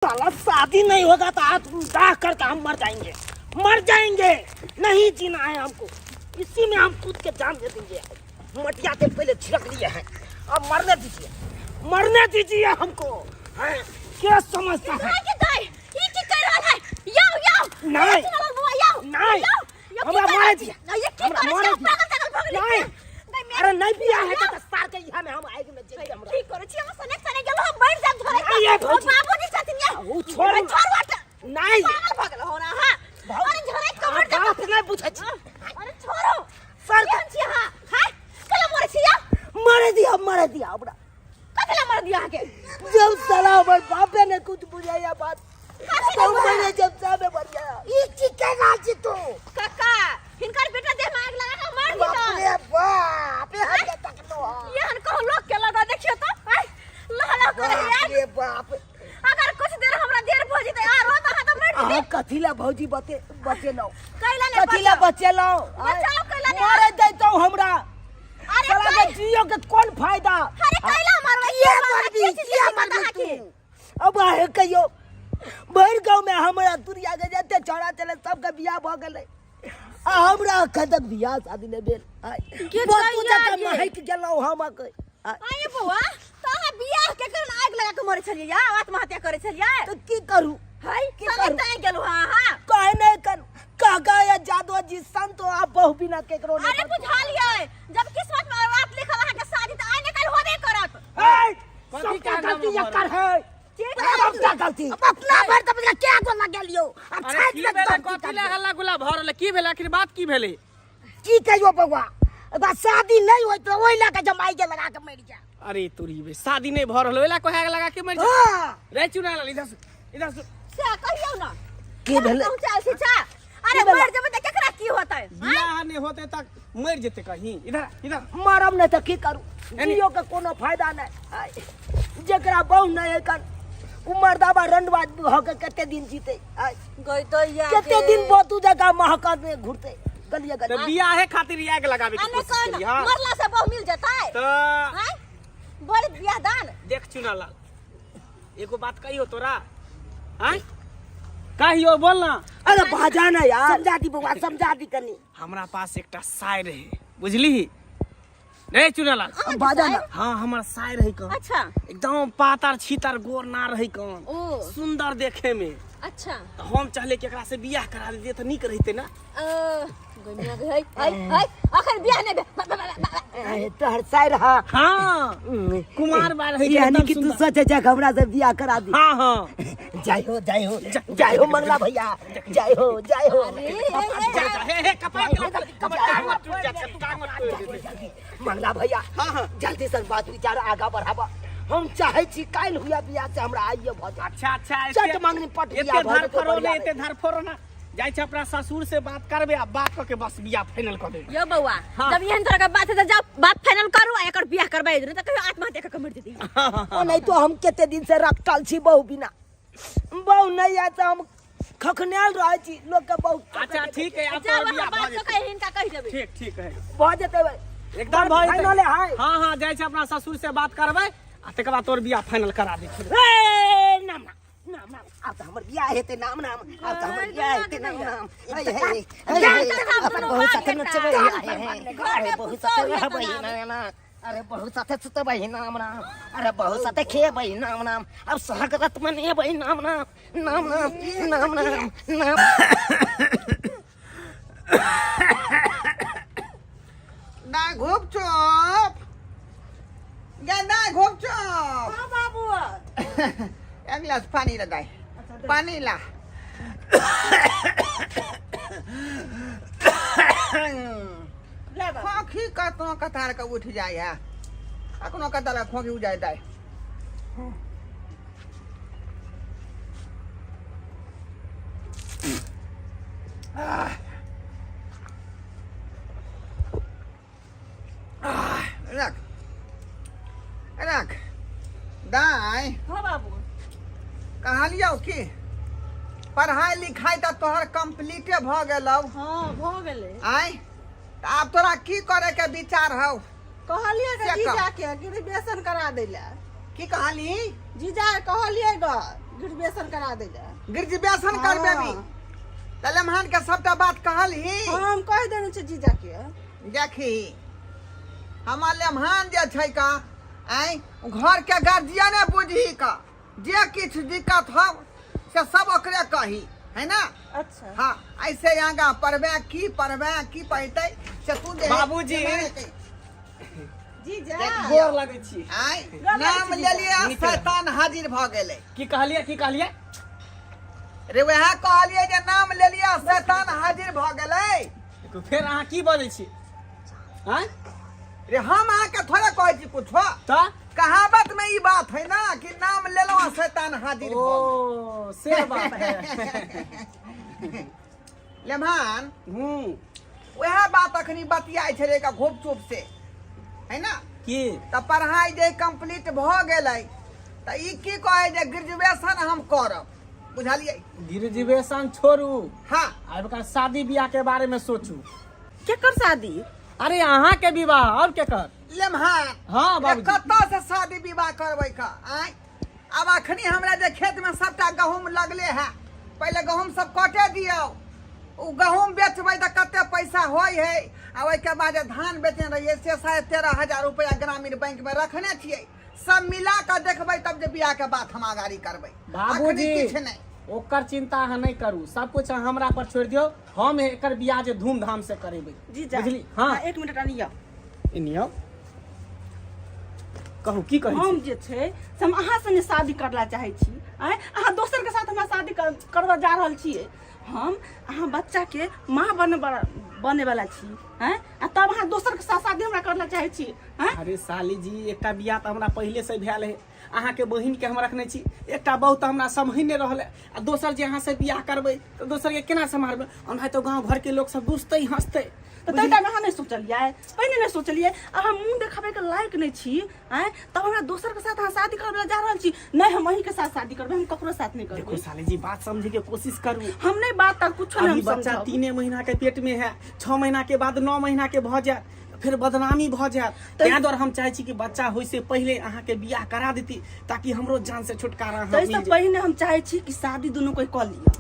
साला शादी नहीं होगा तो हाथ दाह करके हम मर जाएंगे, मर जाएंगे। नहीं जीना है हमको, इसी में हम कूद के जान दे देंगे। मटिया तेल पहले छिड़क लिए हैं, अब मरने दीजिए, मरने दीजिए हमको। हैं क्या समझता है? के दाई ई की कर रहल है? याओ याओ। नहीं। सुनल बुआ याओ। नहीं। याओ यो की हमरा कर मारे रहल दिया। छी? ये की हमरा करे मारे छी? दिया। पागल तागल भऽ गेलै नहीं। गई मेरे अरे नहीं बिया है तो सार के यहाँ में हम आएंगे में जेबी हमरा। की करे छी? हम सने सने गेलो, हम मर जाब झरे। नहीं, ये भौजी। बाबूजी छथिन ये। उ छोड़। छोड़ हट। नहीं। पागल भऽ गेल हो ना। हां, अरे झरे कमर अहाँ बात नहीं पूछै छी। अरे छोड़ो। सर केहन छी अहाँ? हां, कला मरे छी या? मारे दिया, मारे दिया हमरा। कथी ला मर दिया अहाँके? जब साला हमर बापे ने कुछ बुझाया बात कथी तो ला? मैंने जब सामे मर गया ई की केना छी तू? काका, हिनकर बेटा देह में आग लगा के मार बाप दिता। रे बाप, ए हम के तकनो हा। एहन कहूँ लोग के लगा देखियो तो आय लह लह करे है बाप आग। रे बाप। अगर कुछ देर हमरा देर भ जेतै आरो त अहाँ त मर अहाँ जेतै। कथी ला भौजी बते बचेलौ? कैला ने कथी ला बचाउ? बचेलौ? बचाउ कैला ने? मारे दैतौ हमरा। अरे साला के जियो के कोन फायदा? अरे कैला मारबै? किया मरबी? किया मरबी तू? अब आहे कहियो भरि गाँव में हमरा दुनिया के जते छौड़ा छलै सबके बियाह भऽ गेलै आ हमरा अखन तक बियाह शादी नहि भेल। आय, के बतू कहिया जकाँ गे? महकि गेलहुँ हम अखन। आय, आये बौआ, त अहाँ बियाह के कारण आगि लगा के मरै छलियै या आत्महत्या करै छलियै? तऽ की करू? है की सने करू? तैं गेलहुँ अहाँ? हाँ। कहे नहि करू कह या जादव जी संत आ बहु बिना केकरो नहि अरे बुझलियै, जब किस्मत में रात लिखल अहाँके शादी त आइ ने काल्हि होबे करत। ऐ, कथी सबटा कांडा गलती में एकर है। ठीक है। सबटा गलती अपना भर त बुझा क्या गो लगेलियो अब अरे छाटि की लग भेलै? गलती कथी लए हल्ला गुल्ला भऽ रहलै? की भेलै आखिर बात की भेलै? की कहियो बौआ, बस शादी नहीं होइत रहे, ओहि लए के जमाई के लगा के मरि जा। अरे तोरी बे, शादी नहीं भऽ रहल ओहि लए कहे लगा के मरि जा? हाँ। रे चुना लाल, इधर सुन, इधर सुन। से कहियौ ना। की भेलै? पहुँचायल छी चा? अरे की भेलै? मर जेबै तऽ केकरा की होतै? बियाह नहीं होते तक मरि जेतै कहीं। इधर आ, इधर। मरब नहीं तऽ की करू? एनी- जियो के कोनो फायदा नहीं। आय, जेकरा बहु नहीं है कन उ मर्दाबा रंडवा भऽ के कते दिन जीते? आय, गई तो या कते दिन बतू जगह महकत में घुरते गलिए तऽ गलिए। बियाहे खातिर आग लगाबे के अने कोशिश कौन केली, हाँ। मरला से बहु मिल जेतै? तऽ हैं बड़ी बियाह दान। देख चुना लाल, एगो बात कहियो तोरा? आय कहियो, बोल ना। अरे बाजा ना यार, समझा दी बउआ, समझा दी कनी। हमरा पास एकटा साय रहे, बुझली रे चुना लाल? बाजा ना। हाँ, हमर साय रहे कन। अच्छा। एकदम पातर छीतर गोर ना रहे कन। ओ। सुंदर देखे में। अच्छा। तऽ हम चाहले कि एकरा से बियाह करा दिए तऽ नीक रहिते ना। गनिया गे, है है है, अखन बियाह नहि भेल। अरे तोहर साय रहा? हाँ, कुमार बार है। यानी कि तू सोचे छै कि हमरा से बियाह करा दी? हाँ हाँ। जय हो, जय हो, जय हो मंगला भैया, जय हो, जय हो। अरे ए, जा जा, हे हे, कपार के लगा, कपार टांग मत टूट जा, टांग मत टूट जा। मंगला भैया। हाँ हाँ। जल्दी से बात विचार आगा बढ़ावा, हम चाहे छी काल्हि हुआ बियाह से हमरा आइए भऽ जाए। अच्छा अच्छा। चट मांगनी पट एते बियाह भऽ धर जेतै, फरो बढ़िया ने, एते धर फरो ना। जाइ छै अपना ससुर से बात करबे आ बात कऽ के बस बियाह फाइनल कऽ देबै। यो बौआ। हाँ। जब एहन तरह के बात है तऽ जाओ बात फाइनल करू आ एकर बियाह करबै, नहि तऽ कहियो आत्महत्या कऽ के मरि जेतै। ओ नहीं तो हम कते दिन से रखल छी बहु बिना, बहु नहीं आय तऽ हम खखनायल रहै छी लोक के बहु। अच्छा ठीक है, आब जाओ तोहर अहाँ बियाह बात भऽ कऽ जेतै। के हिनका कहि देबै। ठीक ठीक है। भऽ जेतै भाई। एकदम भऽ जेतै। फाइनल है। हाँ हाँ, जाइ छै अपना ससुर से बात करबै आ तकर बाद तोहर बियाह फाइनल करा दै छी। ए, नाम नाम नाम नाम, आब तऽ हमर बियाह हेतै। नाम नाम, आब तऽ हमर बियाह हेतै। नाम नाम, हे हे हे हे, अपन बहु साथे नचबै, हे हे, अरे बहु साथे रहबै नाम नाम, अरे बहु साथे सुतबै नाम नाम, अरे बहु साथे खेबै नाम नाम, अब सोहागरत मनेबै नाम नाम नाम नाम नाम नाम नाम। ना घूप चुप गे, ना घूप चुप। हाँ बाबू। एक गिलास पानी लगाए, पानी ला। खोखी कतनो कतार के उठ जाय है, कखनो कतार के खोखी उठ जाय। रख रख दाय। हाँ बाबू। कहलियौ कि पढ़ाई लिखाई तऽ तोहर कम्प्लीटे भऽ गेलौ? हाँ, भऽ गेलै। आँय, तऽ आब तोरा की करे के विचार हौ? कहलियै से गे कह। जीजा के ग्रेजुएशन करा दै लए। की कहली? जीजा के कहलियै ग ग्रेजुएशन करा दै लए। ग्रेजुएशन करबे भी। हाँ। तऽ लेमहान के सबटा बात कहलही? हाँ, हम कहि देने छियै जीजा के। देखी, हमर लेमहान जे छै का आँय, घर के गार्जियने बुझही का, जे किछु दिक्कत हो से सब ओकरे कही है ना। अच्छा। हाँ, ऐसे आगा पढ़बे की पढ़बे की पढ़तै से तू दे। बाबूजी। जीजा। गोर लगै छी। आँय, नाम लेलिए नीक रह। शैतान हाजिर भऽ गेलै। की कहलियै, की कहलियै? रे वएह कहलियै जे नाम लेलिए शैतान हाजिर भऽ गेलै। देखू, फेर अहाँ की बजै छी? आँय? रे हम अहाँके थोड़े कहै छी कुछो। तऽ कहावत में ई बात है ना कि नाम लेलहुँ आ शैतान हाजिर भऽ गेल। ओ से बात है। लेमहान, हूँ, वएह बात अखनी बतियाइ छलै का घुप चुप से है ना। की? तऽ पढ़ाई जे कंप्लीट भऽ गेलै तऽ ई की कहै जे ग्रेजुएशन हम करब, बुझलियै? ग्रेजुएशन छोड़ू। हाँ। आब एकर शादी बियाह के बारे में सोचू। केकर शादी? अरे अहाँ के विवाह, और केकर? लेमहान। हाँ, बाबूजी। कतऽ से शादी विवाह करबै का? आँय, आब अखनी हमरा जे खेत में सबटा गहूम लगले है, पहिले गहूम सब कटे दियौ, ओ गहूम बेचबै तऽ कते पैसा होइ है, आ ओहिके बाद जे धान बेचने रहियै से 13,500 रुपया ग्रामीण बैंक में रखने छियै, सब मिला कऽ देखबै तब जे बियाह के बात हम अगाड़ी करबै। बाबूजी, अखनी किछु नहि। ओकर चिंता अहाँ नहि करू, सब कुछ अहाँ हमरा पर छोड़ि दियौ, हम एकर बियाह जे धूमधाम से करेबै। जीजा। बुझली? हाँ। एक मिनट अनियौ। एनियौ, कहू की कहै हम छी? जे छै से हम अहाँ संगे शादी करला चाहै छी। आँय, अहाँ दोसर के साथ हमरा शादी करबऽ जा रहल छियै। हम अहाँ बच्चा के माँ बने बने वाला छी। आँय, आ तब अहाँ दोसर के साथ शादी हमरा करला चाहै छी? आँय? अरे साली जी, एकटा बियाह तऽ हमरा पहिले से भेल है, अहाँके बहिन के हम रखने छी, एकटा बहु तऽ हमरा सम्हरि नहि रहल है, आ दोसर जे अहाँ से बियाह करबै तऽ दोसर के केना सम्हारबै? ओनाहि तऽ गाँव घर के लोक सब दुसतै हंसतै। तऽ ताहि टाइम अहाँ नहि सोचलियै? पहिने नहि सोचलियै? आब हम मुँह देखाबै के लायक नहि छी? आँय, तब हमरा दोसर के साथ अहाँ शादी करबै लए जा रहल छी? नहि, हम अहीं के साथ शादी करबै, हम ककरो साथ नहि देखो करबै। साली जी, बात समझे के कोशिश करू। हम नहि बात तात कुछो नहि अभी हम बच्चा समझब। 3 महीना के पेट में है, 6 महीना के बाद 9 महीना के भऽ जायत, फिर बदनामी भऽ जायत। ताहि दुआरे हम चाहै छी कि बच्चा होय से पहिले अहाँ के बियाह करा देती, ताकि हमरो जान से छुटकारा अहाँ ताहिसँ मिल जाय। पहिने हम चाहै छी कि शादी दुनू कोइ कऽ लिअ।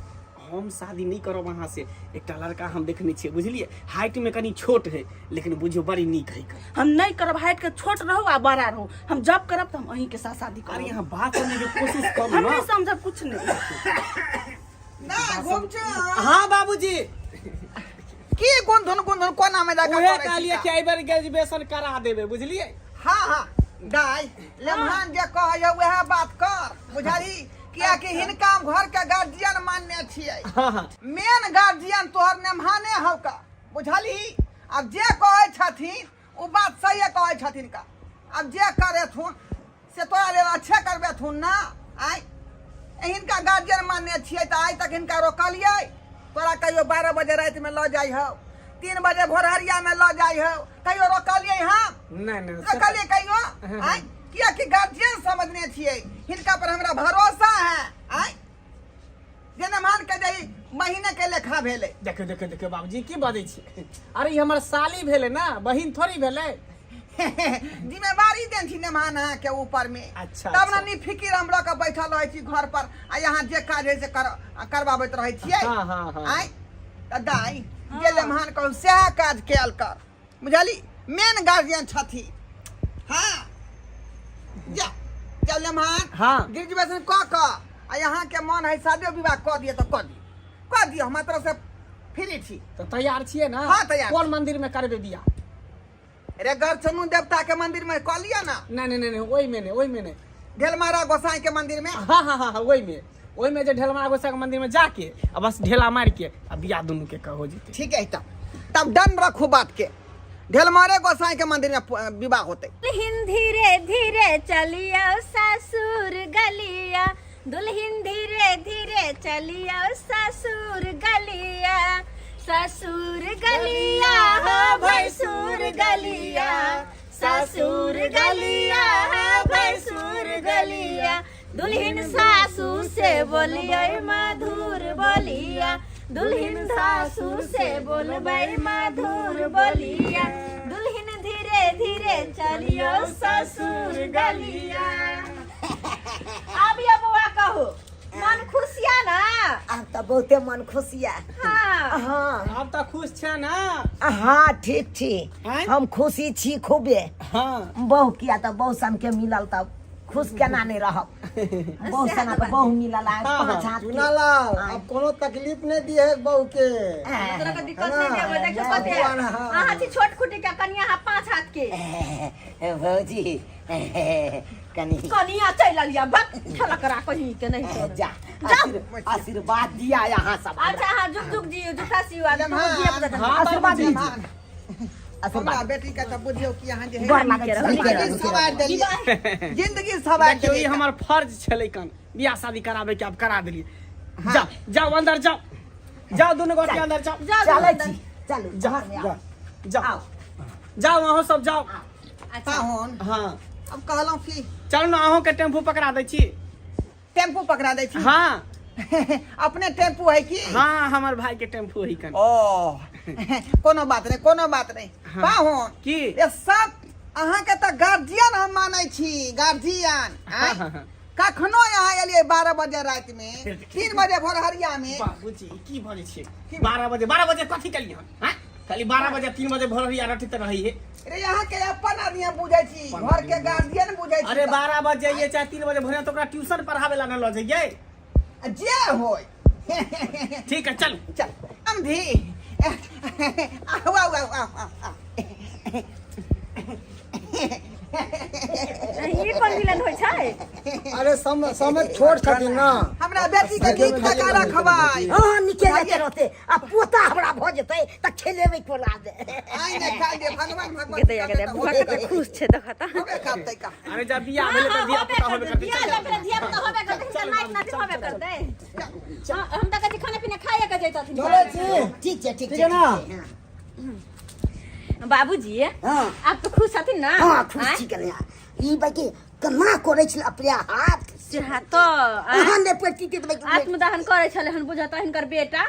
हम शादी नहीं करब अहाँ से। एकटा लड़का हम देखने छियै, बुझलियै, हाइट में कनी छोट है, लेकिन बुझियौ बड़ी नीक है। हम नहीं करब, हाइट के छोट रहू आ बड़ा रहू, हम जब करब तऽ हम अहीं के साथ शादी अरे करब। यहाँ बात समझे के कोशिश करू हम ना। नहीं समझब कुछ नहीं। ना घुम छौ। हाँ बाबूजी। की गुंधुन गुंधुन कोना में जाके उहे करै छी कहलियै का? कि एहि बेर ग्रेजुएशन करा देबै, बुझलियै? हाँ हाँ दाइ, लेमहान जे कहै वएह बात कर, बुझलही? कियाकि हिनका हम घर के गार्जियन मानने छियै। हाँ हाँ। मेन गार्जियन तोहर नेमहाने हौ का, बुझलही? आब जे कहै छथिन ओ बात सहिए कहै छथिन का। आब जे करेथुन से तोरा लेल अच्छे करबेथुन ना। आइ हिनका गार्जियन मानने छियै तऽ आइ तक हिनका रोकलियै? तोरा कहियो 12 बजे रातिमे लऽ जाइ हौ, 3 बजे भोरहरियामे लऽ जाइ हौ, कहियो रोकलियै हम? नहि नहि। रोकलियै कहियो? आइ कियाकि गार्जियन समझने छियै, हिनका पर हमरा भरोसा है। आइ जेना मान के जे महीने के लेखा भेलै। देखियौ देखियौ देखियौ बाबूजी, की बजै छियै? अरे ई हमर साली भेलै ना, बहिन थोड़ी भेलै। जिम्मेवारी देन छी नेमान अहाँ के ऊपर में। अच्छा, तब ना। अच्छा। नी फिकिर हम लऽ के बैठल रहै छी घर पर, आ यहाँ जे काज है से कर करबाबैत रहै छियै। हाँ, हाँ, हाँ। आँय तऽ दाइ, जे लेमहान कहू सएह काज कयल कर, बुझली? मेन गार्जियन छथि। हाँ, जा जा लेमहान। हाँ। ग्रेजुएशन कऽ कऽ आ यहाँ के मन है शादियो विवाह कऽ दिअ तऽ कऽ दिअ, कऽ दिअ, हमरा तरफ से फ्री छी। तऽ तैयार छियै ना? हाँ, तैयार। कोन मंदिर में करबै बियाह? रे गरचनु देवता के मंदिर में कऽ लिअ ना। नहि नहि नहि नहि, ओहिमे नहि, ओहिमे नहि। ढेलमारा गोसाई के मंदिर में। हाँ हाँ हाँ हाँ, ओहिमे, ओहिमे जे ढेलमा गोसाई के मंदिर में जाके आ बस ढेला मारि के आ बियाह दुनू के हो जेतै। ठीक है, तब तब डन रखू बात के, ढेलमारे गोसाई के मंदिर में विवाह होते। दुल्हिन धीरे धीरे चलियो ससुर गलिया, दुल्हिन धीरे धीरे चलियो ससुर गलिया, ससुर गलिया हो भैसुर गलिया, ससुर गलिया हो भैसुर गलिया। दुल्हिन सासू से बोलिए मधुर बोलिया, दुल्हिन सासू से बोलबै मधुर बोलिया, दुल्हिन धीरे धीरे चलियो ससुर गलिया। आब ये बौआ कहू। मन खुशिया ना आब तऽ बहुते मन खुशिया हाँ हाँ आब तऽ खुश छै ना हाँ ठीक छी आँय? हम खुशी छी खूबे हाँ बहु किया तऽ बहु सन के मिलल तऽ खुश केना नहि रहब बहु सएह सन तऽ के बात। बहु मिलल आ हाँ, पाँच हाथ के। चुनालाल अब कोनो तकलीफ नहीं दिए है बहू के तोरा के दिक्कत नहीं देबै देखियौ कते हाँ, हाँ। अहाँ छी छोट खुटी के कनिया अहाँ पाँच हाथ के भौजी कनी कनिया चलि अलिया बक ठेला करा कहीं के नहीं तोर। जा आशीर्वाद दिया यहाँ सब अच्छा अहाँ जुग जुग जियो जुठा सियो आ हाँ, धिया पुता हाँ, आशीर्वाद बाबूजी। दीजिए हमरा आशीर्वाद बेटी के तऽ बुझियौ कि अहाँ जे है गोर लागै छी। जिंदगी सवार देलियै जिंदगी सवार देखियौ ई देलियै हमर फर्ज छलै कन बियाह शादी कराबे के आब करा देलियै जाओ जाओ अंदर जाओ जाओ दुनू गोटे अंदर जाओ जाओ चलै अंदर। छी चलू जाओ घर में आओ। जाओ जाओ आओ जाओ अहूँ सब जाओ अच्छा पाहुन हाँ अब कहलहुँ कि चलू ने अहूँ के टेम्पू पकड़ा दै छी टेम्पू पकड़ा दै छी हाँ अपने टेम्पू है की हाँ हमर भाई के टेम्पू है कन ओ कोनो बात नहीं कोनो बात नहीं हाँ। पाहुन की? ये सब अहाँके तऽ गार्जियन हम मानै छी गार्जियन हाँ, हाँ, हाँ। कखनो यहाँ एलियै 12 बजे राति में 3 बजे भोरहरिया में बाबूजी की बजै छियै 12 बजे 12 बजे कथी केलियै हन हाँ खाली 12 बजे 3 बजे भोरहरिया रटित रहै है रे यहाँ के अपन आदमी हम बुझै छी घर के गार्जियन बुझै छी अरे 12 बजे जाइए चाहे 3 बजे भोरे तो ओकरा ट्यूशन पढ़ावे ला न लऽ जइयै जे होय ठीक है चल चल समझी आउ आउ आउ आउ आउ आउ ई कोन मिलन होइ छै अरे समय छोट छथिन ना हमरा बेटी के नीक जकाँ रखबै हाँ निके जाके रहते आ पोता हमरा भऽ जेतै तऽ खेलेबै कोना दे आइ नहि खाइ दे भगवान भगवान गे दैया गे दैया बुआ कते खुश छै देखता होबे करतै का अरे जब बियाह भेलै तऽ धिया पुता होबे करतै बियाह चल, जब भेलै धिया पुता होबे करतै हिनकर नाति नातिन होबे करतै हाँ, हम तऽ कहै छी खाना पीना खाइए के जैतथिन चलै छी ठीक छै ठीक ठीक छै है ना? ठीक छै, हाँ। बाबूजी हाँ। आप तो खुश छथिन ना हाँ खुश आँय? छी कन्या ई बाकी केना करै छल अपने हाथ से हाँ तो आँय? अहाँ नहि पड़ती तऽ बाकी आत्मदहन करै छलै हन बुझत हिनकर बेटा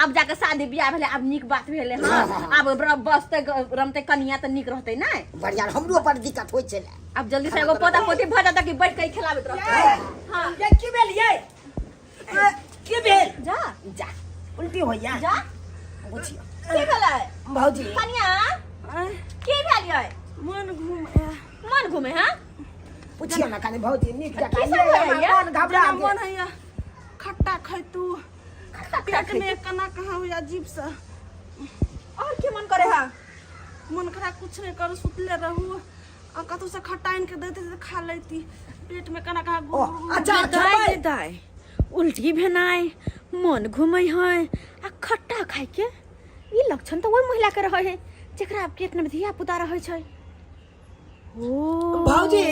आब जाके शादी बियाह भेलै आब नीक बात भेलै हँ आब बसतै रमतै कनिया तऽ नीक रहतै ने बढ़िया हमरो बड़ दिक्कत होइ छलै आब जल्दी से एगो पोता पोती भऽ जेतै कि बैठ के खेलाबैत रहतै हँ ये की भेल ये की भेल जा जा उल्टी होइया जा बुझियौ की भेलै भौजी कनिया की भेल यै मन घूमे मन घूमे हँ पुछियौ ने कनि भौजी नीक जकाँ की सब ये होइया? हमर मन घबरा जेना गेल मन हैया खट्टा खैतू पेट में केना कहाँ होइया अजीब से और की मन करे हा मन करा कुछ नहीं करू सुतले रहू आ कतौ से खट्टा आनि के दैते तऽ खा लैती पेट में केना कहाँ ओ गुड़ गुड़ अचार दाय खेबै गे दाय उल्टी भेनाइ मन घूमै है आ खट्टा खाइके ई लक्षण तऽ ओहि महिला के रहै है जेकरा पेट में धिया पुता रहै छै ओ भौजी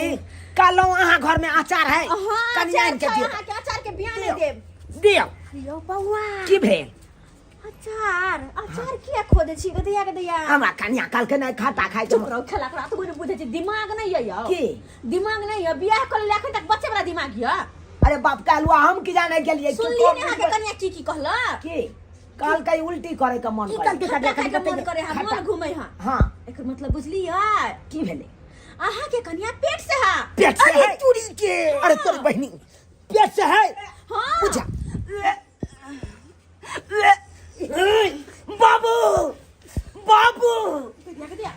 कहलहुँ अहाँ घर में अचार है हाँ कनि अचार आनि के छै, दियौ अहाँके अचार के बिया नहि देब दियौ यौ बौआ की भेल अचार अचार किया खोदे छी गदैया गदैया हमरा कनिया कहलकै नहि खट्टा खाइ चुप रहो खेला करा तो बुझे छी दिमाग नहीं है यौ की? दिमाग नहीं है बियाह कर ले अखन तक बच्चे वाला दिमाग यऽ अरे बाप कहलुआ हम की जाने गेलियै कि सुनली कोन ने अहाँके कनिया की की कहलक की कहलकै उल्टी करे के मन की करे खट्टा खाय के मन करे हा मन घूमे हा हाँ एकर मतलब बुझलियै की भेलै अहाँ के कनिया पेट से हा पेट से अरे है चूड़ी के अरे तोर बहिनी पेट से है हाँ बुझा बाबू बाबू दिया के दिया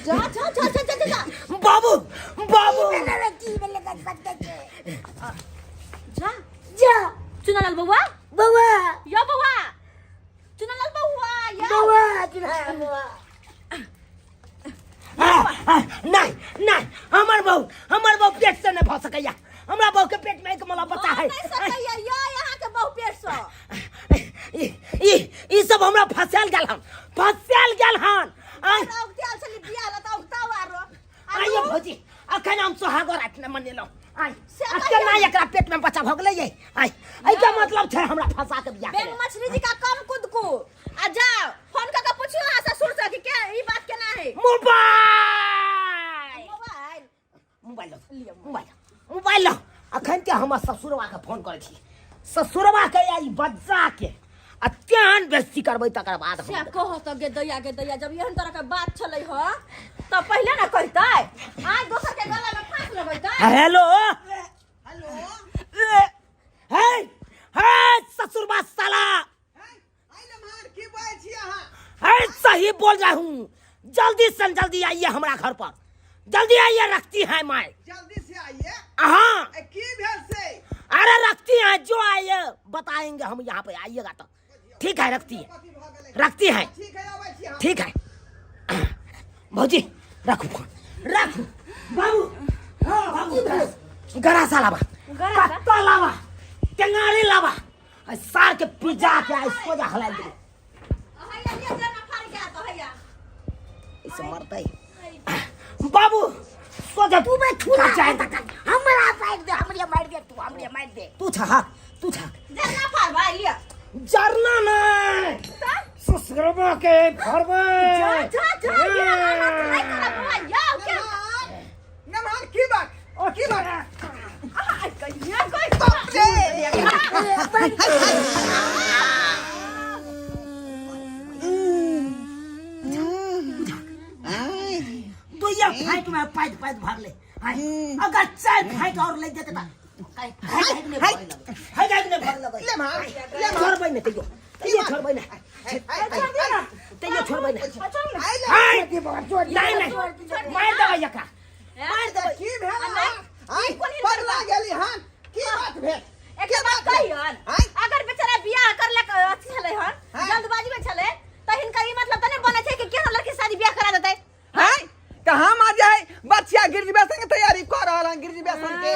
जा जा जा जा जा जा बाबू बाबू जा जा चुनालाल बउआ बउआ यो बउआ चुनालाल बउआ यो बउआ चुनालाल बउआ नहीं नहीं हमर बहू हमर बहू पेट से नहीं भऽ सकैया हमरा बहू के पेट में एक मला बच्चा है नहीं सकैया यो यहाँ के बहू पेट से ई ई ई सब हमरा फसायल गेल हन फसायल गेल हन आय औगतियाल छली बियाह ला त औगताव आरो आइयो भौजी अखन हम सोहागो राति नहि मनेलहुँ आइ से आ कहिया? केना एकरा पेट में बच्चा भऽ गेलै ये आइ एहिके मतलब छै हमरा फंसा के बियाह बेंग करे। मछली जी का कम कुद को आ जाओ फोन कर के पूछियो अहाँ ससुर से कि के ई बात केना है मोबाइल मोबाइल मोबाइल लो मोबाइल लो, मोबाइल लो अखन के हमर ससुरवा के फोन करै छी ससुरवा के या ई बच्चा के आ तेहन बेइज्जती करबै तकर बाद से हम कह त गे दैया गे दैया जब एहन तरह के बात छलै ह त पहिले ना कहितै आइ दोसर के गला में फांस लगैतै हेलो हेलो है है ससुरबा साला। आइ लेमहान, की बोलै छी अहाँ? है, सही बोल रहा हूँ। जल्दी से जल्दी आइए हमरा घर पर, जल्दी आइए। रखती है माय। जल्दी से आइए। हाँ। ए, की भेल से? अरे रखती है, जो आइए बताएंगे हम यहाँ पे आइएगा तो। ठीक है, रखती है। कथी भऽ गेलै? रखती है। ठीक है, अबै छी हम। ठीक है भौजी, रखू फोन, रखू। बाबू, बाबू, गरासा लावा, कत्ता लावा, टेंगारी लावा, आ सार के पिजा के आ सोजा हला दे। हैया लिअ, जेना फाड़ गया तो हैया। इसे मरतै बाबू, सोजा तू में छुरा चाहे। हमरा मारि दे, हमरे मारि दे तू, हमरे मारि दे। तू छहक, तू छहक। जेना फाड़ भाई लिअ। जरना नहीं, ससुरबा के भरबे। जा जा जा, ये हाथ नहीं करब बौआ, यौ के। नमहर, की बात, की बात? अहाँ कहिया कोई बाप रे! दुइया फाइट में पाइट पाइट भर ले। हाय, अगर चार फाइट और ले जेते त हाय हाय नहीं भरे लगे, हाय हाय नहीं भरे लगे। लेमहान, लेमहान। छोड़बै नहीं तैयो, तैयो छोड़बै नहीं, तैयो छोड़बै नहीं। आइ ले। हाय, नहीं नहीं, मार देबै एकरा, मार देबै। की भेल? आइ पगला गेली हन? की बात भेल? एक बात कहियन? आँय? अगर बेचारा बियाह करलक, अथी छलै हन, हाँ। जल्दबाजी में छलै, तऽ हिनकर ई मतलब तऽ नहि बनै छै कि केहनो लड़की से शादी बियाह करा देतै। आँय, तऽ हम आज है बच्चा ग्रेजुएशन के तैयारी कऽ रहल हन, ग्रेजुएशन के।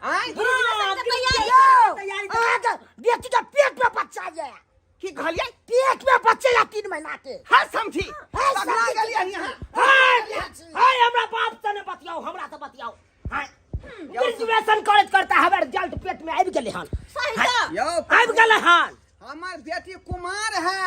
आँय? ग्रेजुएशन के तैयारी। तैयारी। अहाँके बेटी के पेट में बच्चा ये। की कहलियै? पेट में बच्चे या 3 महीना के। हर समझी। हर पगला समझी। गेली हन यहाँ। हाय हाय, हमरा बाप से ने बतियाओ, हमरा से बतियाओ। हाय, ग्रेजुएशन करैत करता हमार जल्द पेट में आबि गेलै हन। सही तऽ। यौ। आबि गेलै हन। हमर बेटी कुमार है,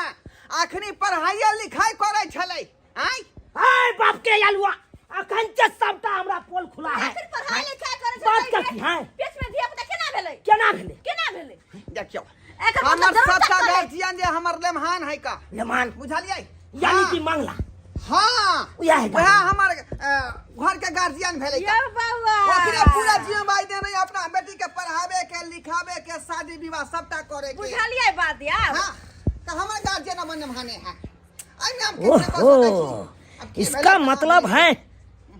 अखनी पढ़ाई लिखाई करै छलै। आँय? हाय बाप के आलुआ, अखन के सबटा हमरा पोल खुला है। फिर पढ़ाई लिखाई करै छै। बात कथी है? पेट में धिया पुता केना भेलै? केना भेलै? केना भेलै? देखियौ, एकर हमर मतलब जरूर सबटा तक करै। गार्जियन जे हमर लेमहान है का। लेमान। बुझलियै? यानी कि मंगला। हाँ। उएह है। वएह हमर घर के गार्जियन भेलै का। यौ बौआ, ओकरे पूरा जिम्मेदारी देने अपना बेटी के पढ़ावे के, लिखावे के, शादी विवाह सबटा करे के। बुझलियै बात यार? हाँ, तऽ हमर गार्जियन हमर नेमहाने है। एहिमे हम किछु नहि कऽ ओहो सकै छी। आब की इसका भेलै, केना मतलब भेलै? है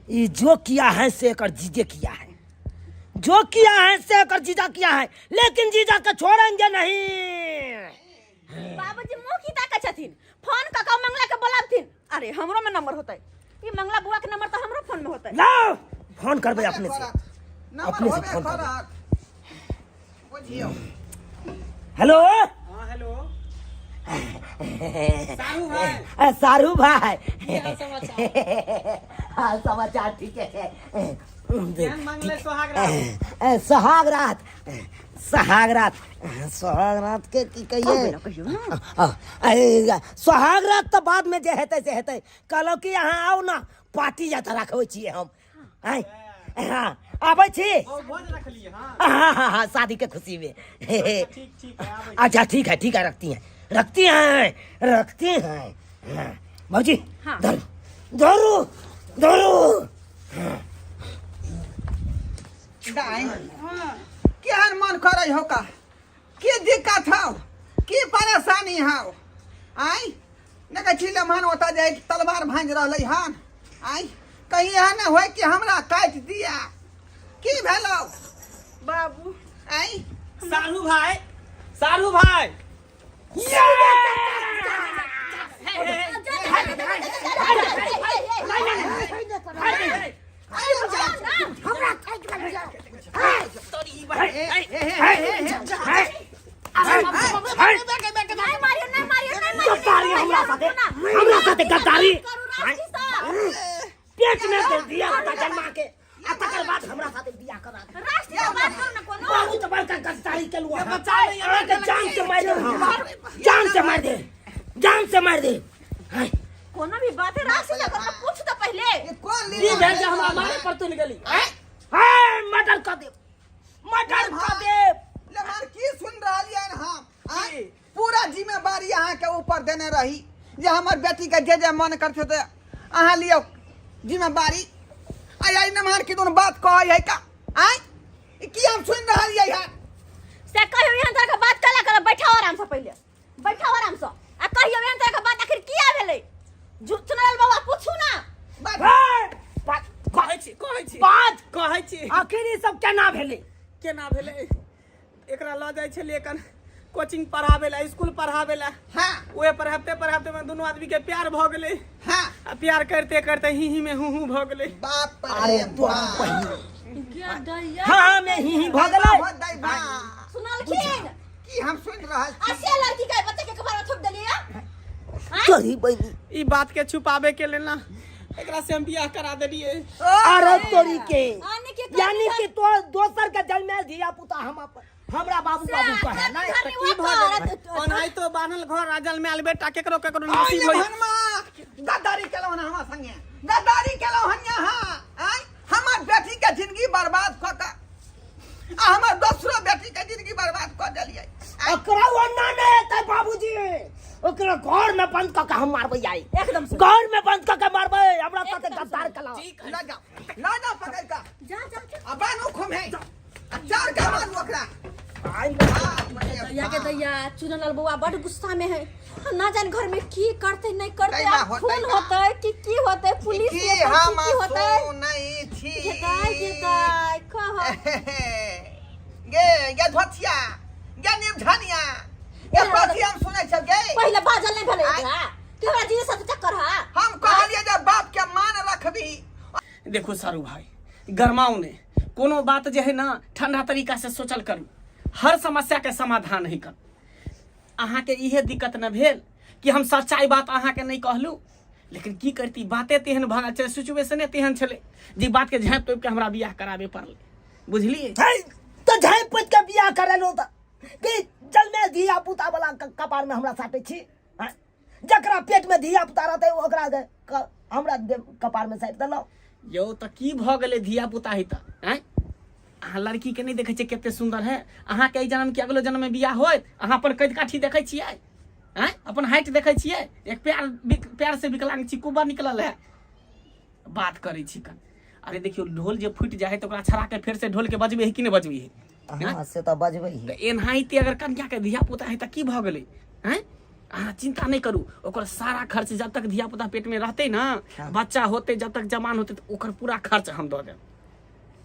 ये जो किया है से एकर जीजे किया है, जो किया है से एकर जीजा किया है, लेकिन जीजा के छोड़ेंगे नहीं। बाबूजी मुँह की ताकै छथिन? फोन कऽ कऽ मंगला के बोलाबथिन। अरे, हमरो में नंबर होतै, ई मंगला बुआ के नंबर तऽ हमरो फोन में होतै। लाओ, फोन करबे अपने से। करत। नंबर अपने से होबे फोन करबै। करत। बुझियौ। हेलो। हाँ, हेलो सारू भाई। सारू भाई। की हाल समाचार? हाँ, समाचार ठीक है। केहन मंगले सोहाग रात? सोहाग रात, सोहाग रात, सोहाग रात के की कहिए? सोहाग रात तऽ बाद में जे हेतै से हेतै। कहलहुँ कि अहाँ आउ ने, पार्टी जाता रखबै छियै हम। आँय, हाँ, आबै छी। ओ, भोज रखलिए? हाँ। हाँ हाँ हाँ, शादी के खुशी में। ठीक ठीक है, आबै। अच्छा, ठीक है, ठीक है, रखती हैं, रखती हैं, रखती हैं। हाँ, भौजी। हाँ। धरू धरू धरू। दाइ, केहन मन करै हो का? की दिक्कत हौ, की परेशानी हौ? आँय, देखै छी लेमहन ओतऽ जाइ तलवार भाँजि रहलै हन। आँय, कहीं एहन नहि होय कि हमरा काटि दिया। की भेलौ? बाबू। आँय? सारू भाई, सारू भाई। ए, ए, ए, ए, ए, नहीं मारियो, नहीं मारियो, नहीं मारियो। गद्दारी हमरा साथे, हमरा साथे गद्दारी। करू राष्ट्रीय सँ। पेट में दे दिया पुता जन्मा के आ तकर बाद हमरा साथे बियाह करा दे। राष्ट्रीय बात करू ने कोनो। बहुत बड़का गद्दारी केलु अहाँ। बचा ले। अहाँके जान से मारि दे, जान से मारि दे, जान से मारि दे। हाय, कोनो भी बात है, राष्ट्रीय सँ करू ने, पूछ तऽ पहिले। ई कोन की लीला? भेल जे हमरा मारे पर तुलि गेली? हाय, मर्डर कऽ देब, मर्डर कऽ देब। लेमहन, की सुन रहलियै हम? आँय? पूरा जिम्मेवारी अहाँके ऊपर देने रही जे हमर बेटीके जे जे मन करतै तऽ अहाँ लियौ जिम्मेवारी। आइ आइ नमहर की दुनू बात कहै है का? आँय, ई की हम सुनि रहलियै हन? से कहियो एहन तरह के बात कला कर बैठाओ आराम से पहिले बैठाओ आराम से आ कहियो एहन तरह के बात आखिर किया भेलै चुनल बाबा पूछू ना कहै छी कहै छी बात कहै छी आखिर ई सब केना भेलै केना भेलै एकरा लऽ जाइ छलियै कन कोचिंग पढ़ाबै लए स्कूल पढ़ाबै लए हाँ ओहे पढ़ाबते पढ़ाबते में दुनू आदमी के प्यार भऽ गेलै हाँ आ प्यार करते करते ही ही में हूँ हूँ भऽ गेलै बाप अरे रे तोरा बाप बहिन दैया हाँ में ही ही भऽ गेलै हो दैबा सुनलखिन की हम सुनि रहल आ छी से लड़की के बच्चा के कपार में थोप देलियै तोरी बहिनी ई बात के छुपावे के लेल ना एकरा से हम बियाह करा देलियै अरे तोरी के आने के यानी कि तो दोसर के जन्मायल धिया पुता हम अपन हमरा बाबू बाबू कहे नहीं तऽ की भऽ गेलै ओनाहितो बान्हल घर आ जलमायल बेटा केकरो केकरो नसीब आइले होई भनमा गद्दारी केलहुँ हन हमरा संगे गद्दारी केलहुँ हन यहाँ आँय हमर बेटी के जिंदगी बर्बाद कऽ कऽ आ हमर दोसरो बेटी के जिंदगी बर्बाद कऽ देलियै आँय, ओकरा ओना नहि हेतै बाबूजी ओकरा घर में बंद कऽ के हम मारबै आई एकदम से घर में बंद कऽ के मारबै हमरा साथे गद्दार कला लऽ जाओ लऽ जाओ पकड़ कऽ जा जा जा। आ बानू खुम्हे आ चार के मारू ओकरा बाप रे दैया के बाप। दैया चुनलाल बउआ बड गुस्सा में है हम ना जान घर में की करते नहीं करते दैबा आब हो, खून दैबा। होते कि की होते पुलिस की एतै, हम की होते सुनै छी गेदाय गेदाय कह गे गे धोतिया गे निमझनिया गे कथी हम सुनै छ गे पहिले बाजल नहीं भेलै आइ। एकरा कि हमरा जी सब चक्कर हा हम कहलियै जे बाप के मान रखबी देखो सारू भाई गरमाओ ने कोनो बात जे है ना ठंडा तरीका से सोचल करू हर समस्या के समाधान है कर अहाँके इहे दिक्कत न भेल कि हम सच्चाई बात अहाँके नहीं कहलू लेकिन की करती बाते तेहन भऽ गेल छलै सिचुएशने तेहन छलै जे बात के झाँपि तोपि के हमरा बियाह कराबे पड़लै बुझलियै है तऽ झाँपि पोति के बियाह करेलहुँ तऽ कि जलमे धिया पुता वाला कपार में हमरा साटै छी आँय? जकरा पेट में धिया पुता रहतै ओकरा हमरा कपार में साटि देलहुँ यौ तऽ की भऽ गेलै धिया पुता है तऽ आँय अहाँ लड़की के नहि देखै छियै कते सुन्दर है अहाँके एहि जन्म के अगलो जन्म में बियाह होत अहाँ अपन कद काठी देखै छियै आँय अपन हाइट देखै छियै एक प्यार प्यार से विकलांग छी कुबर निकलल है बात करै छी कन अरे देखियौ ढोल जे फूटि जाइ है तऽ ओकरा छड़ा के फेर से ढोल के बजबै है कि नहि बजबै है हाँ से तऽ बजबै ही तऽ एनाहिते अगर कनिया के धिया पुता है तऽ की भऽ गेलै आँय अहाँ चिंता नहि करू ओकर सारा खर्च जब तक धिया पुता पेट में रहतै ना बच्चा होतै जब तक जवान होतै तऽ ओकर पूरा खर्च हम दऽ देब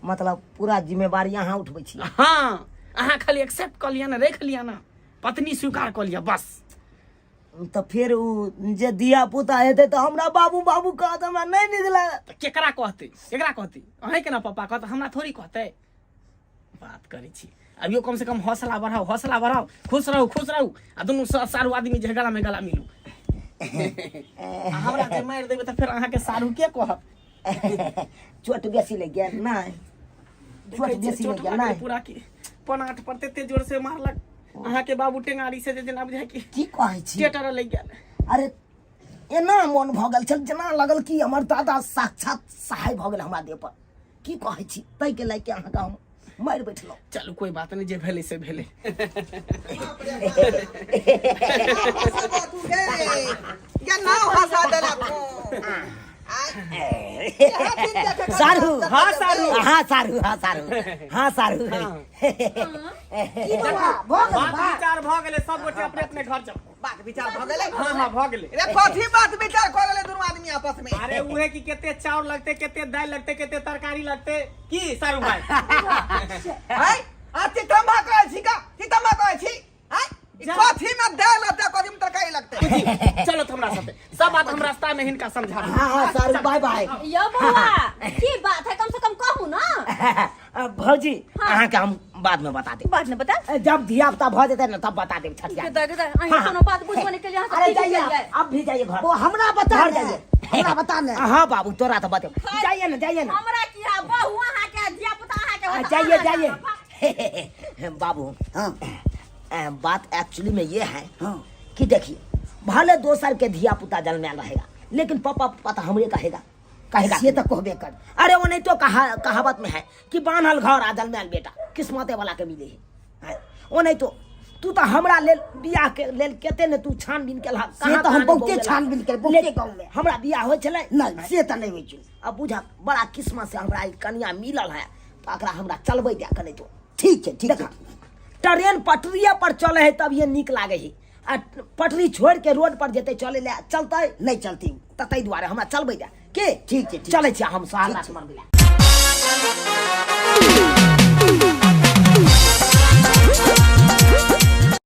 मतलब पूरा जिम्मेवारी अहाँ उठबै छी हाँ अहाँ खाली एक्सेप्ट कऽ लिअ ने राखि लिअ ने पत्नी स्वीकार कऽ लिअ बस तऽ फेर ओ जे धिया पुता हेतै तऽ हमरा बाबू बाबू कहत हमरा नहि नीक लागत तऽ केकरा कहतै केकरा कहतै अहीँके ने पप्पा कहत हमरा थोड़ी कहतै बात करै छी अभियो कम से कम हौसला बढ़ाओ हौसला बढ़ाओ खुश रहू खुश रहू आ दुनू सारू आदमी जे गला में गला मिलू आ हमरा जे मारि देबै तऽ फेर अहाँके सारू के कहत चोट बेसी लागि गेल नहि चोट देखै छियै, बेसी चोट लागि गेल लागल नहि पूरा की पनाट पर तते जोर से मारलक अहाँके बाबू टेंगारी से जे जेना बुझाय कि की कहै छी टेटर लागि गेल अरे एना मोन भऽ गेल छल जेना लगल कि हमर दादा साक्षात सहाय भऽ गेल हमरा देह पर की कहै छी ताहिके लए के अहाँके हम मारि बैठलहुँ चलू कोई बात नहीं जे भेलै से भेलै हंसा तू गे ये नाव हंसा देला तू आय, यहाँ दिन देखे के सारू हाँ, सारू। हाँ सारू हाँ सारू हाँ सारू की बौआ भऽ गेल बात विचार भऽ गेलै सब गोटे अपने अपने घर जाओ बात विचार भऽ गेलै हाँ हाँ भऽ गेलै रे कथी बात विचार कऽ लेले दुनू आदमी आपस में अरे उहे कि कते चाउर लगते कते दालि लगते कते तरकारी लगते की सारू भाई है आ चितम्बा कहै छी का चितम्बा कहै छी हैं ई जा। कथी में दालि लगतै कथी में तरकारी लगतै चलो तो हमरा साथे सब बात हम रास्ता में हिनका समझा देब। हाँ हाँ सारू बाय बाय यो बौआ की बात है कम से कम कहू ना भौजी अहाँके हम बाद में बता देब बात न बता जब धिया पुता भऽ जेतै ने तब बता देब छठिया गेदा गेदा अहीं हाँ। कोनो बात बुझबो नहीं केलियै अहाँ अरे सब की जाइए केलियै अब भी जाइए घर वो हमरा बता घर ने जाइए हमरा बता ने हाँ बाबू तोरा तो बते जाइए ना जाइए ना हमरा की है बहू अहाँ के धिया पुता अहाँ के आ, होत, जाइए अहाँ जाइए जाओ। बाबू हाँ बात एक्चुअली में ये है हाँ। कि देखिए भले दोसर के धिया पुता जन्मायल रहेगा लेकिन पापा पापा तो हमरे कहेगा कहेगा से तऽ कहबे कर अरे वो नहीं तो कहा कहावत में है कि बान्हल घर आ जन्मायल बेटा किस्मते वाला के मिले है हैं? वो नहीं तो तू तो हमरा लेल बियाह के लेल केते ने तू छानबीन केलहा से तऽ हम बहुते छानबीन केलियै, बहुते गाँवमे। लेकिन हमरा बियाह होइ छलै नहि से तऽ नहि होइ छै अब बुझक बड़ा किस्मत से हमरा ई कनिया मिलल है तऽ एकरा हमरा चलबै दए के नहीं तो ठीक छै ठीक देखा छै ट्रेन पटरिए पर चले है तब ये नीक लागे है आ पटरी छोड़ के रोड पर जेतै चले ले चलतै नहि चलतै तऽ ताहि दुआरे हमरा चलबै दे के ठीक छै, ठीक चलै छियै हम ठीक सहरसा छै। मनबै लए।